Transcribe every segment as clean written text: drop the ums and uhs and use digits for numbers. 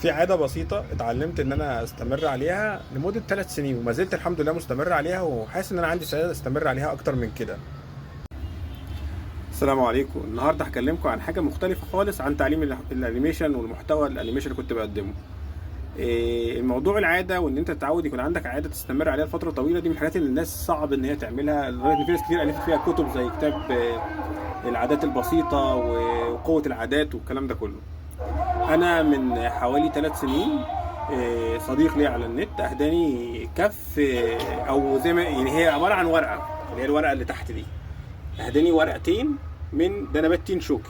في عادة بسيطة اتعلمت ان انا استمر عليها لمدة 3 سنين، وما زلت الحمد لله مستمر عليها، وحاسس ان انا عندي استعداد استمر عليها اكتر من كده. السلام عليكم. النهارده هكلمكم عن حاجة مختلفة خالص عن تعليم ال animation والمحتوى ال animation اللي كنت بقدمه. الموضوع العاده، وان انت تتعود يكون عندك عادة تستمر عليها لفترة طويله، دي من الحاجات اللي الناس صعب ان هي تعملها، لدرجة ان في ناس كتير الفت فيها كتب زي كتاب العادات البسيطة وقوه العادات والكلام ده كله. انا من حوالي 3 سنين صديق لي على النت اهداني كف، او زي ما يعني هي عبارة عن ورقه، اللي هي الورقة اللي تحت دي. اهداني ورقتين من ده نبات تين شوكي،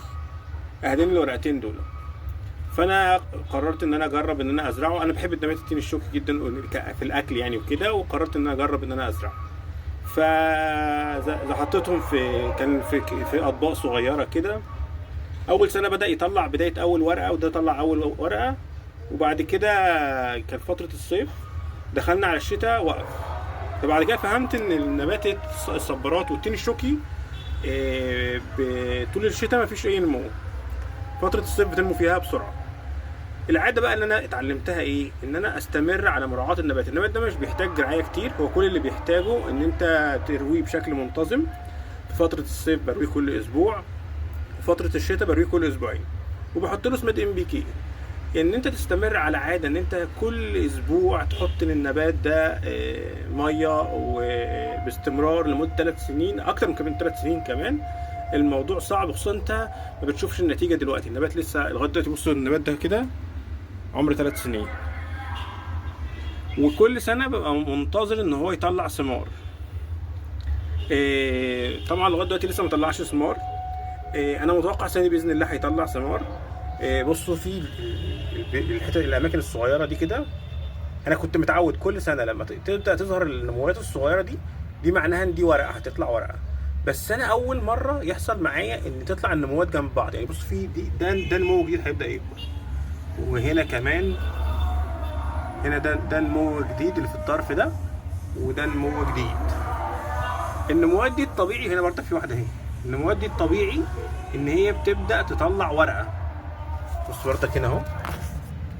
اهداني الورقتين دول. فانا قررت ان انا اجرب ان انا ازرعه. انا بحب النبات التين الشوكي جدا في الاكل يعني وكده، وقررت ان انا اجرب ان انا ازرعه. فحطيتهم في كان في اطباق صغيرة كده. اول سنة بدا يطلع بداية اول ورقه، وده طلع اول ورقه، وبعد كده كان فترة الصيف، دخلنا على الشتاء وقف. فبعد كده فهمت ان النبات الصبارات والتين الشوكي طول الشتاء مفيش اي نمو، فترة الصيف بتنمو فيها بسرعة. العادة بقى اللي انا اتعلمتها ايه؟ ان انا استمر على مراعاة النبات. النبات ده مش بيحتاج رعاية كتير، هو كل اللي بيحتاجه ان انت ترويه بشكل منتظم. في فترة الصيف برويه كل اسبوع، فترة الشتاء برويه كل اسبوعين، وبحط له سماد NPK. ان انت تستمر على عادة ان انت كل اسبوع تحط للنبات ده مية وباستمرار لمدة 3 سنين، اكتر من كمان 3 سنين كمان. الموضوع صعب، خصوصا انت ما بتشوفش النتيجة دلوقتي. النبات لسه لغاية دلوقتي، بصوا النبات ده كده عمر 3 سنين، وكل سنة ببقى منتظر ان هو يطلع ثمار. طبعا لغاية دلوقتي لسه ما طلعش ثمار. انا متوقع السنة دي باذن الله هيطلع ثمار. بصوا في الحتت الاماكن الصغيرة دي كده، انا كنت متعود كل سنة لما تبدا تظهر النموات الصغيرة دي، دي معناها ان دي ورقة هتطلع ورقة. بس انا اول مرة يحصل معايا ان تطلع النموات جنب بعض. يعني بصوا في دي، ده نمو جديد هيبدا يكبر، وهنا كمان هنا ده نمو جديد اللي في الطرف ده، وده نمو جديد. النموات دي الطبيعي هنا برضه في واحدة اهي. النموات دي الطبيعي ان هي بتبدا تطلع ورقة. بص برضك هنا اهو،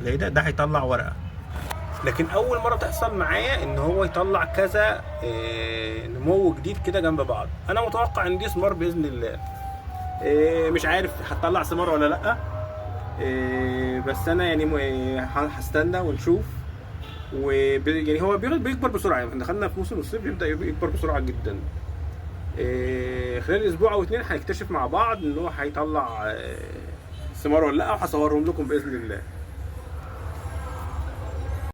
تلاقي ده هيطلع ورقة. لكن اول مرة تحصل معايا ان هو يطلع كذا نمو جديد كده جنب بعض. انا متوقع ان دي ثمار باذن الله. مش عارف هتطلع ثمار ولا لا، بس انا يعني هستنى ونشوف. يعني هو بيكبر بسرعة، يعني دخلنا في موسم الصيف بيبدا يكبر بسرعة جدا. خلال اسبوع او اتنين هنكتشف مع بعض ان هو هيطلع ثمار ولا لا، وهصورهم لكم باذن الله.